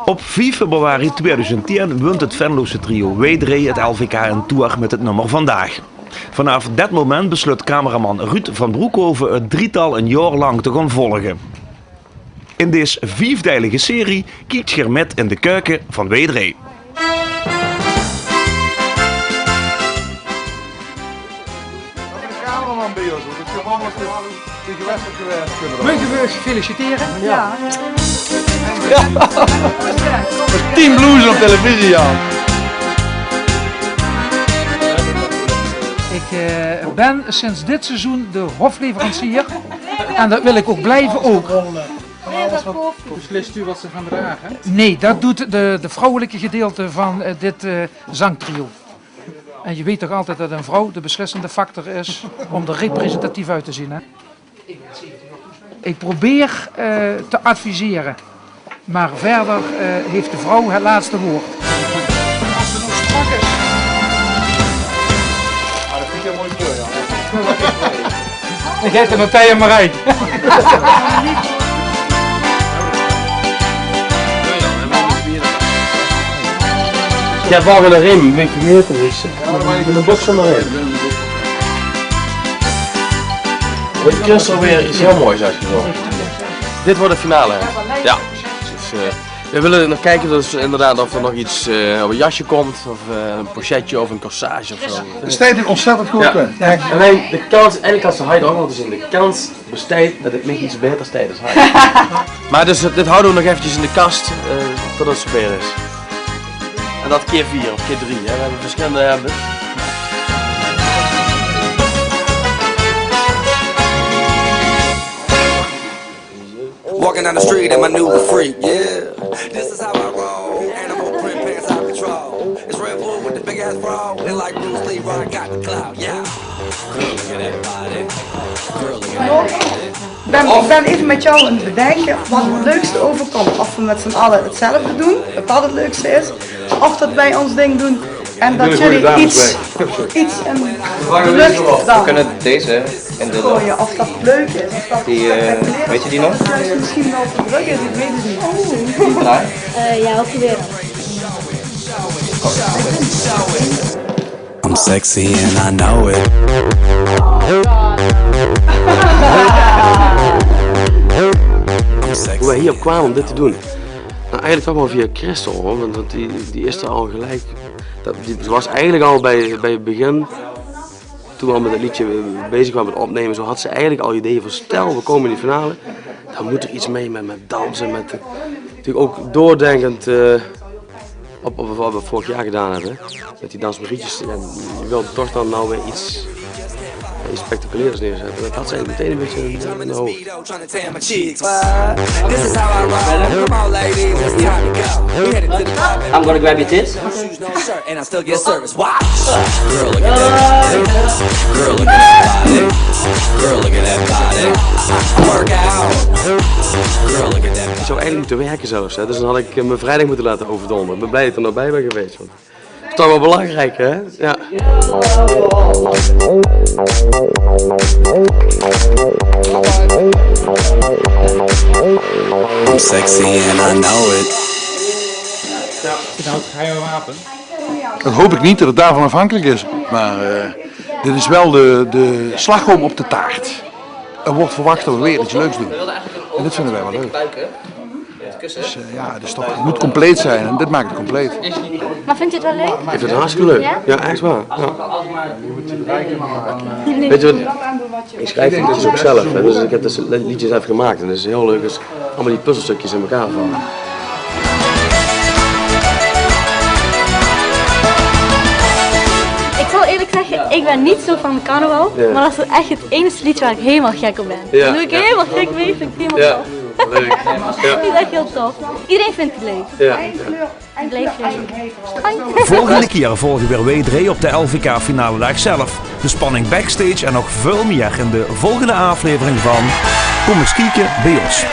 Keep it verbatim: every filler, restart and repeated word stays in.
Op vief februari tweeduizend tien wunt het Venlose trio W drie het L V K in Toer met het nummer Vandaag. Vanaf det moment beslut cameraman Ruud van Broekhoven het drietal een jaor lang te gaon volge. In dees viefdeilige serie kiekt geer mit in de keuke van W drie. Meuge we uch feliciteren? Ja. Team Blues op televisie, ja. Ik eh, ben sinds dit seizoen de hofleverancier. En dat wil ik ook blijven ook. Beslist u wat ze gaan dragen? Nee, dat doet de, de vrouwelijke gedeelte van eh, dit eh, zangtrio. En je weet toch altijd dat een vrouw de beslissende factor is om er representatief uit te zien, hè? Ik probeer eh, te adviseren, maar verder eh, heeft de vrouw het laatste woord. Ah, dat vind ik een mooi kleur, ja. Ik heet de Matthea Marij. Ja, volgende rim, weet je niet, is een box van de rim. Weet je, Christel weer iets heel moois uitgezocht. Dit wordt de finale, hè? Ja. Dus, eh, we willen nog kijken dus inderdaad of er nog iets eh, op een jasje komt, of eh, een pochetje of een corsage of zo. Het staat er ontzettend goed in. Echt. Alleen de kans, eigenlijk als ze high ook al te zien, de kans besteedt dat ik mich iets beters tijdens high. Maar dus, dit houden we nog eventjes in de kast eh, totdat het zover is. En dat keer vier of keer drie, hè. We hebben verschillende hebben. Walking down the street in my new freak, yeah. This is how I roll. Animal print pants out control. It's Red Bull with the big ass bra. And like Bruce Lee, I got the clout, yeah. Girl, look at that body. Girl, look at that body. Ik ben, ik ben even met jou aan het bedenken wat het leukste overkomt. Of we met z'n allen hetzelfde doen, dat dat het leukste is. Of dat wij ons ding doen en dat jullie iets, iets in de lucht dan gooien. Of dat leuk is. Of dat die, eh, weet je die nog? Misschien wel te druk is, ik weet het niet. Eh, ja, ook weer. I'm sexy and I know it. I'm sexy. Hoe wij hierop kwamen om dit te doen? Nou, eigenlijk toch wel via Christel, hoor. Want, want die, die is er al gelijk. Dat, die was eigenlijk al bij, bij het begin, toen we al met het liedje bezig waren met opnemen, zo had ze eigenlijk al ideeën van: stel, we komen in die finale, dan moet er iets mee met, met dansen, met, eh, natuurlijk ook doordenkend eh, op, op wat we vorig jaar gedaan hebben, hè. Met die dansmarietjes, ja, je wilt toch dan nou weer iets, ja, iets spectaculairs neerzetten. Dat had ze eigenlijk meteen een beetje in, in de hoofd. This is how I roll. Come on, ladies, it's time to go. We headed to the club. I'm gonna grab your tits. No shoes, no shirt, and I still get service. Watch. Girl, look at that body. Girl, look at that body. Girl, look at that body. Work out. Girl, look at that body. Ik zou eigenlijk moeten werken zelfs, hè. Dus dan had ik eh, mijn vrijdag moeten laten overdonderen. Ik ben blij dat ik er nog bij ben geweest. Want het is toch wel belangrijk, hè? Ja. I'm sexy and I know it. Is het nou het geheime wapen? Dat hoop ik niet, dat het daarvan afhankelijk is. Maar eh, dit is wel de, de slagroom op de taart. Er wordt verwacht dat we weer iets leuks doen. En dat vinden wij wel leuk. Dus eh, ja, dus toch, het moet compleet zijn en dit maakt het compleet. Maar vindt u het wel leuk? Ik vind het hartstikke leuk. Ja? Ja, echt waar. Ja. Weet je wat? Ik schrijf het dus ook zelf, hè. Dus ik heb dus liedjes even gemaakt. En het is heel leuk als allemaal die puzzelstukjes in elkaar vallen. Ik zal eerlijk zeggen, ik ben niet zo van carnaval, ja, maar dat is echt het enige liedje waar ik helemaal gek op ben. Ja. Dan doe ik helemaal gek mee, vind ik helemaal tof. Leuk. Ja. Dat is echt heel tof. Iedereen vindt het leuk. Ja. Het blijft leuk. Volgende keer volgen weer W drie op de L V K-finaledaag zelf. De spanning backstage en nog veel meer in de volgende aflevering van Kom eens kieken bij ons.